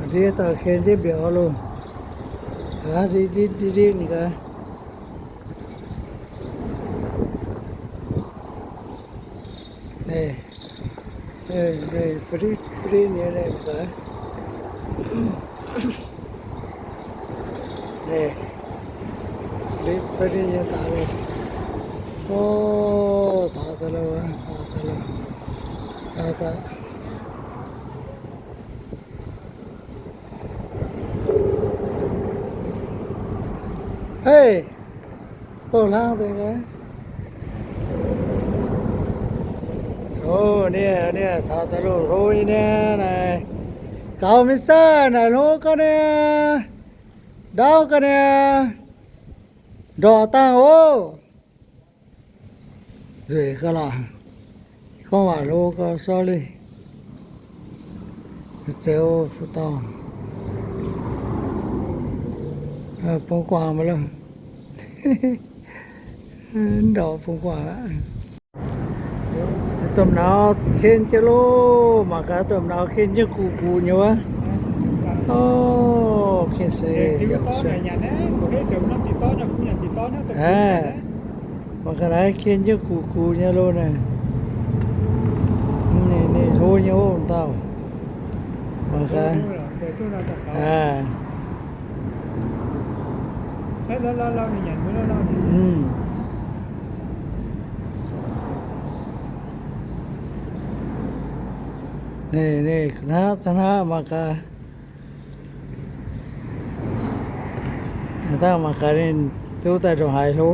Ndiev dauh ken jienv mbiauz loh. Aav, ndiev ndiev ndiev ninh gaax. Naaiv, naaiv, naaiv, ba'ditv ba'ditv nyei naaiv gaax. Naaiv, ba'ditv ba'ditv nyei daaih loh. O, daaih daaih loh, daaih daaih loh, daaih daaih. Hei, bouh hlang deix gaax. O, niaa, niaa, taux daaih loh hlo nyei niaa naaic. Gaux mingh saah naaic hlo gau niaa. Ndaauv gau niaa. Ndorqc dangh oc. Nzueic gau lorqc. Gorngv waac hlo gau, sorry. Zoux fuqv dorngh. Bungx guangc mv loh. Ndorqc bungx guangc aqv. Domh nauz ken jienv loh, mangc gaax domh nauz ken jienv guqc guqc nyei wuov. O, ken se mangc gaax naaiv ken jienv guqc guqc nyei loh naaic. Ninh, ninh hlo nyei oc dauh. Mangc gaax. Ninh, ninh hnangv, hnangv mangc gaax. Dangh mangc gaax ninh duqv daaih ndongc haaix hlo.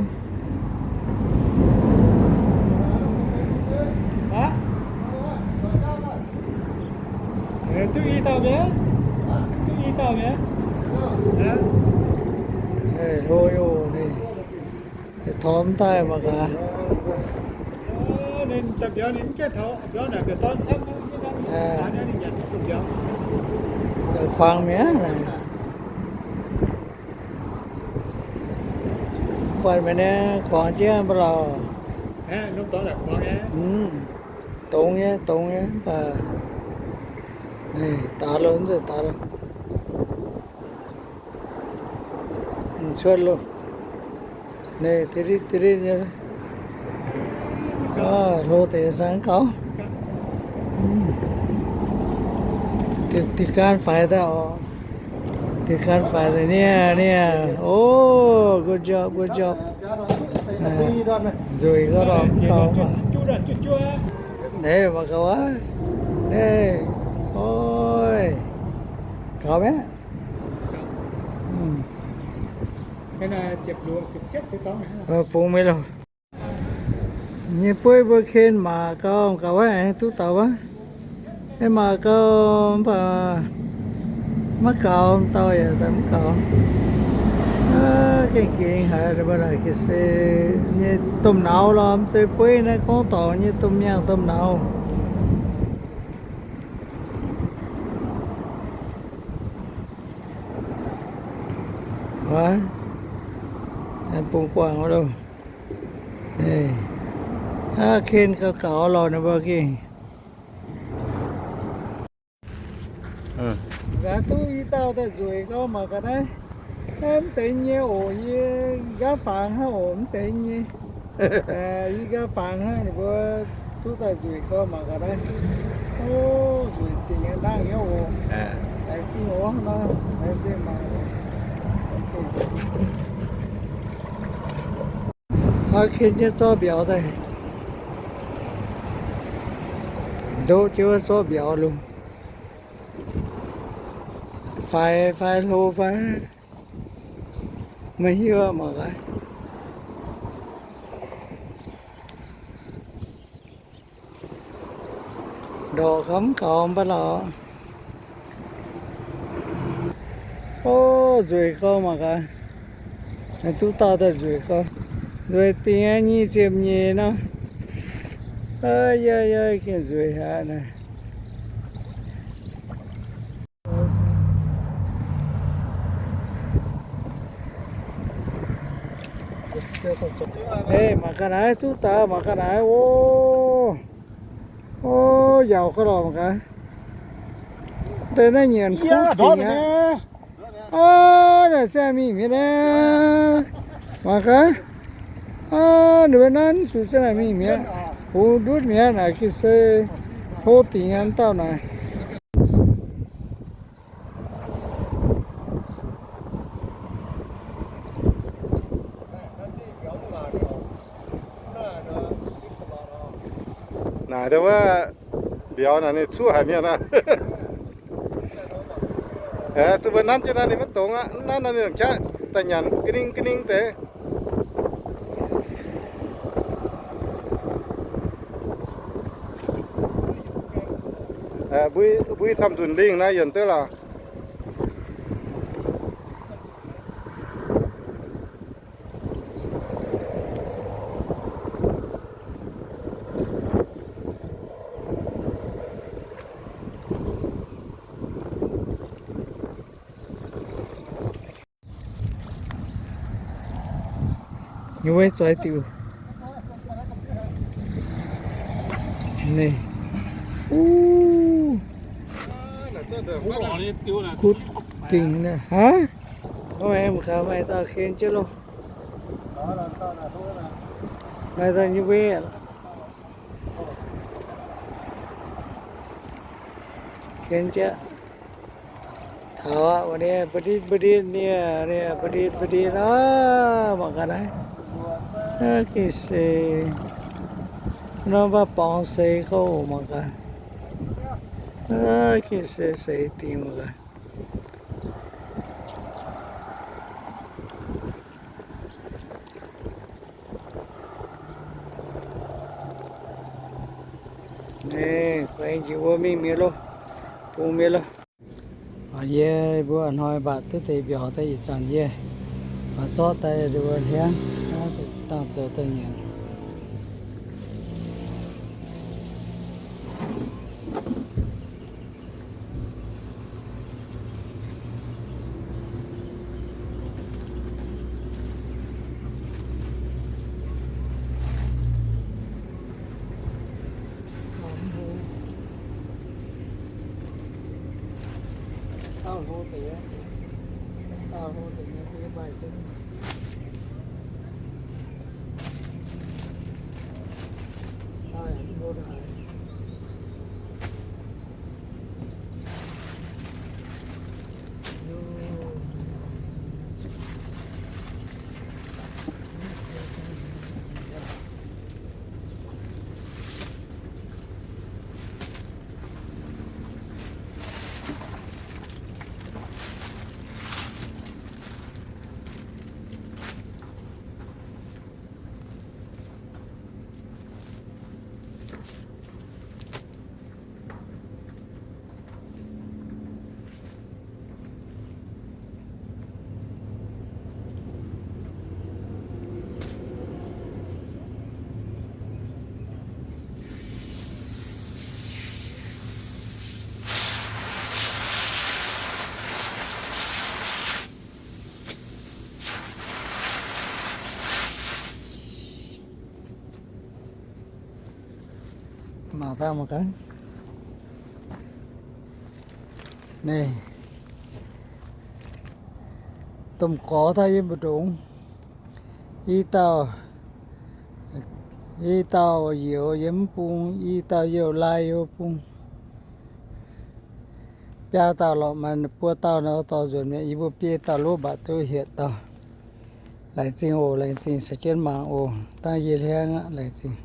Duqv i dauh mi'aqv. Duqv i dauh mi'aqv. Hlo oc, ninh tormx daaih mangc gaax. Kuangx mi'aqv. Buatc meih nyei kuangx jienv mv baac lauh. Dongz nyei, dongz nyei mv baac. Daaih loh, daaih loh. Cuotv loh. Ninh diditv diditv nyei. Hlo deix saeng gauh. Diuh gaanv faix daaih oc. Diuh gaanv faix daaih niaa, niaa. Oh, good job, good job. Nzueic gauh lorqc, gauh mv baac. Naaiv mangc gaax wuov. Naaiv, oi, gaux mi'aqv. Bungx mingh loh. Nyei bueiv mbuo ken mangc gaax, gaax wuov aengx duqv dauh wuov. Mangc gaax mv baac maiv gaux, dauh yaac mv gaux. Gengh gengh haiz mbuo naaic ga'sie nyei domh nauz lorqc, mv zeiz bueiv naaiv, gorngv dorngc nyei domh miangh domh nauz. Wuov, bungx guangc loh. Aa, ken gauh gaux lorqc ninh mbuo gengh. Nqa'haav duqv i dauh daaih nzueic gau mangc gaax naaiv. Naaiv mv zeiz nyei oc, yie nqa'haav fangx hnangv oc, mv zeiz nyei. Yie nqa'haav fangx hnangv, ninh mbuo duqv daaih nzueic gau mangc gaax naaiv. O, nzueic dingc nyei nangv nyei oc. Laengz zingh oc, hnangv naaiv laengz zingh mangc. Aa, ken jienv zorqv mbiauz daaih. Ndoqv jienv wuov zorqv mbiauz loh. Faix, faix hlo fai? Maiv hiuv mangc gaax. Ndorqc gauh mv gaux mv baac lauh. O, nzueic gau mangc gaax. Duqv dauh daaih nzueic gau. Nzueic dingc nyei, nyic ziepc nyeic nor. Yie, yie gengh nzueic aqv naaiv. Mangc gaax naaiv, duqv dauh mangc gaax naaiv, o, o, yaauc gauh lorqc mangc gaax. Deix naaiv nyanc kuv dingc aqv. Aav, naaic se mingh mi'aqv. Mangc gaax. Aav, ninh mbuo nanv zuqc se naaic mingh mi'aqv. Bungx ndutv mi'aqv naaic, gengh se hlo dingc aqv dauh naaic. Naaic dongh wuov mbiauz naaic ninh cuqv haic mienh aqv. Zuqc mbuo nanv jienv naaiv ninh maiv dongz aqv. Nanv naaiv ninh longc qaqv daaih nyanc ga'ning ga'ning deix. Mbui, mbui camv nzunc lingh naaiv yienc duqv lorqc. Nyei weiv zoix diuh. Ninh, uv, kutv gengh naaiv. Aav, meih mangc gaax, maaih dauh ken jienv loh. Maaih dauh nyei weiv ken jienv. Taux aqv, ninh mba'nditv mba'nditv, ninh, ninh mba'nditv mba'nditv aqv. Mangc gaax naaiv. Gengh se, norm baav borngz seix gorngv oc. Mangc gaax. Gengh se seix dingc mangc gaax. Naaiv guaix njiec wuov mingh mi'aqv loh, bungx mi'aqv loh. Yie mbuo hnoi mbatc duqv deix mbiauz daaih ih zanc yie oix zorqv daaih mbuo hliangv, dangh zoux daaih nyanc. Dauh hlo deix, dauh hlo deix nyei, maaih dauh hlo deix haic. Mangc daaih mangc gaax. Naaiv domh gorx daaih yiem mbu'ndongx. I dauh, i dauh youz yiem mv bung, i dauh youh lai yiem mv bung. Biaa dauh lorqc, maaih buo dauh nor dorh nzuonx mi'aqv. Yie mbuo biei dauh lov mbatc duqv hietc dauh. Laengz zingh oc, laengz zingh caux jienv mangc oc. Dangh yie hliangv aqv, laengz zingh.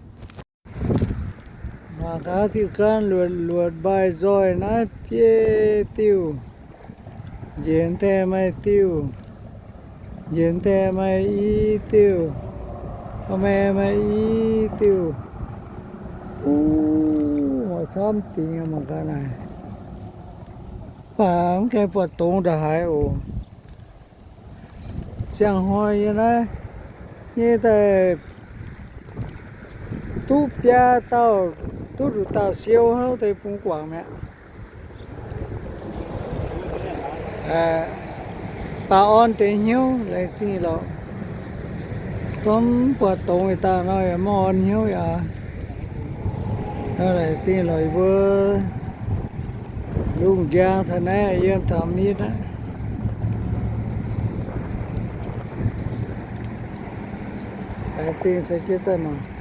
Mangc gaax diuh gaanv luotc luotc mbaih nzoih naaiv biei diuh. Njiec daaih maaih diuh. Njiec daaih maaih i diuh. Maaih, maaih i diuh. Uv, mangc camv dingc mangc gaax naaic. Baac mv gaengh buatc dongz ndongc haaix oc. Ziangh hnoi yie naaiv nyei daaih duqv biaa dauh, duqv nduqc dauh siou hnangv deix bungx guangc mi'aqv. Baac orn deix hnyouv laengz zingh lorqc. Gorngv mv buatc dongz yietc dauh nor yaac mv orn hnyouv yaac. Laengz zingh lorqc yie mbuo. Lungh njang taux naaiv yiem taux mitv aqv. Laengz zingh caux jienv daaih mangc.